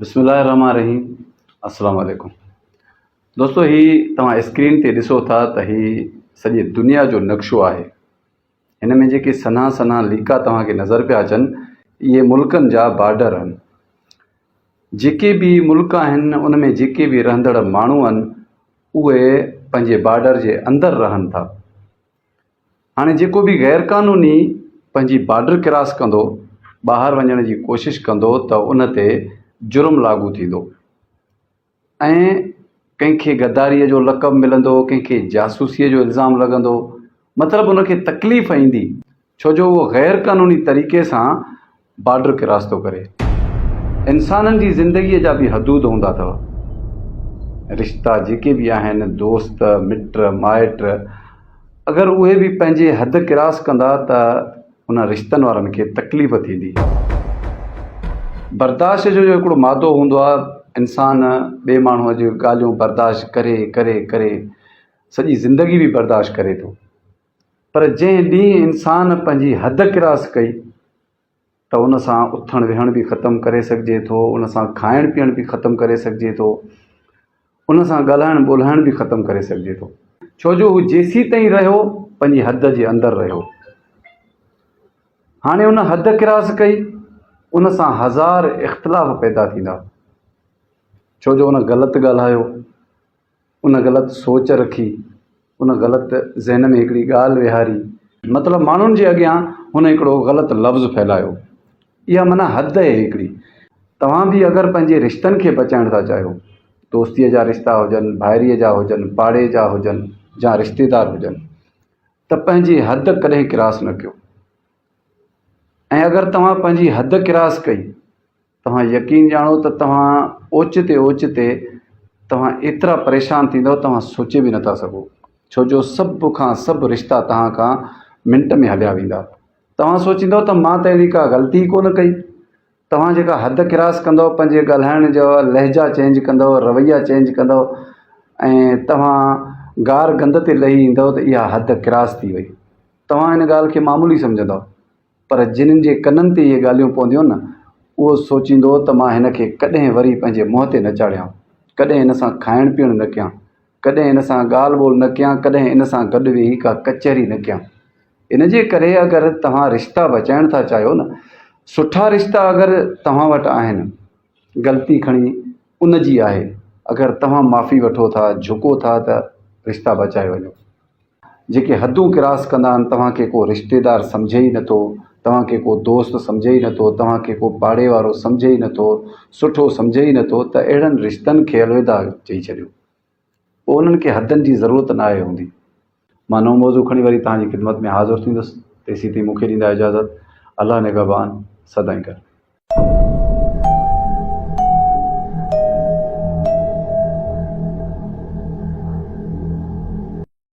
بسم الله الرحمن الرحيم السلام عليڪم دوستو هي توهان اسڪرين تي ڏسو ٿا ته هي سڄي دنيا جو نقشو آهي هن ۾ جيڪي سنها سنها ليڪا توهان کي نظر پيا اچن اهي ملڪن جا بارڊر آهن جيڪي به ملڪ آهن ان ۾ جيڪي به رهندڙ ماڻهو آهن اهي پنهنجي بارڊر جي اندر رهن ٿا هاڻي جيڪو به غير قانوني پنهنجي بارڊر ڪراس ڪندو ٻاهر وڃڻ جي ڪوشش ڪندو ته ان تي جرم لاڳو ٿيندو ۽ ڪنهن کي غداريء جو لقب ملندو ڪنهن کي جاسوسيء جو الزام لڳندو مطلب ان کي تڪليف ايندي ڇو جو اهو غير قانوني طريقي سان بارڊر ڪراس ٿو ڪري. انسانن جي زندگيء جا به حدود هوندا اٿو. رشتا جيڪي به آهن، دوست، مٽ، مائٽ، اگر اهي به پنهنجي حد ڪراس ڪندا ته انهن رشتن وارن کي تڪليف ٿيندي. برداشت جو جو هڪڙو مادو هوندو آهي، انسان ٻئي ماڻهوء جون ڳالهيون برداشت ڪري ڪري ڪري سڄي زندگي به برداشت ڪري ٿو. پر جنهن ڏينهن انسان پنهنجي حد ڪراس ڪئي ته ان سان اٿڻ ويهڻ به ختم ڪري سگهجي ٿو، ان سان کائڻ پيئڻ به ختم ڪري سگهجي ٿو، ان سان ڳالهائڻ ٻولهائڻ به ختم ڪري سگهجي ٿو. ڇو جو هو جيسيتائين رهيو پنهنجي حد جي اندر رهيو. هاڻي ان حد ڪراس ڪئي، ان سان هزار اختلاف پيدا ٿيندا. ڇو جو ان غلط ڳالهايو. ان غلط سوچ رکي، ان غلط ذهن ۾ هڪڙي ڳالهه ويهاري. مطلب ماڻهن جي اڳيان هن هڪڙو غلط لفظ ڦهلايو. اها معنيٰ حد اهي هڪڙي. توهان به اگر پنهنجي رشتن کي بچائڻ ٿا چاهيو، دوستيء جا رشتا هجن، ڀائريء جا هجن، پاڙي جا هجن يا رشتيدار هجن ته پنهنجي حد ڪڏهن ڪراس نه ڪيو. ۽ اگر توهان پنهنجي حد ڪراس ڪئي توهان يقين ڄاڻو ته توهان اوچتي اوچتي توهان ايترا پريشان ٿيندؤ توهان سوچي به نٿا سگهو ڇو جو سڀ کان سڀ رشتا توهان کان منٽ ۾ هليا ويندا توهان سوچيندؤ ته مان ته اهڙي ڪا غلطي ئي ڪونه ڪئي توهان جيڪا حد ڪراس ڪندؤ پنهنجي ڳالهائڻ جا لهجا چينج ڪندؤ رويا چينج ڪندؤ ۽ توهان گار گند تي لهي ايندؤ ته اها حد ڪراس ٿي وئي توهان ان ڳالهه کي معمولي سمجهندؤ پر جنھن جي ڪنن تي اھي ڳالھيون پونديون نه، اھو سوچيندو ته مان ھن کي ڪڏھن وري پنھنجي منھن تي نه چاڙھيان، ڪڏھن ھن سان کائڻ پيئڻ نه ڪيان، ڪڏھن ھن سان ڳالھه ٻولھه نه ڪيان، ڪڏھن ھن سان گڏ ويھي ڪا ڪچھري نه ڪيان. ان جي ڪري اگر توھان رشتا بچائڻ ٿا چاھيو نه، سٺا رشتا اگر توھان وٽ آھن، غلطي کڻي ان جي آھي، اگر توھان معافي وٺو ٿا، جھڪو ٿا ته رشتا بچائي وڃو. جيڪي حدون ڪراس ڪندا آهن توهان کي ڪو رشتيدار سمجهي ئي نٿو توهان کي ڪو دوست سمجهي ئي نٿو توهان کي ڪو پاڙي وارو سمجهي ئي نٿو سٺو سمجهي ئي نٿو ته اهڙن رشتن کي الوداع چئي ڇڏيو پوء انهن کي حدن جي ضرورت ناهي هوندي. مان نئون موضوع کڻي وري توهان جي خدمت ۾ حاضر ٿيندس تيسين تائين مون کي ڏيندا اجازت الله نگهبان سدائين گڏ.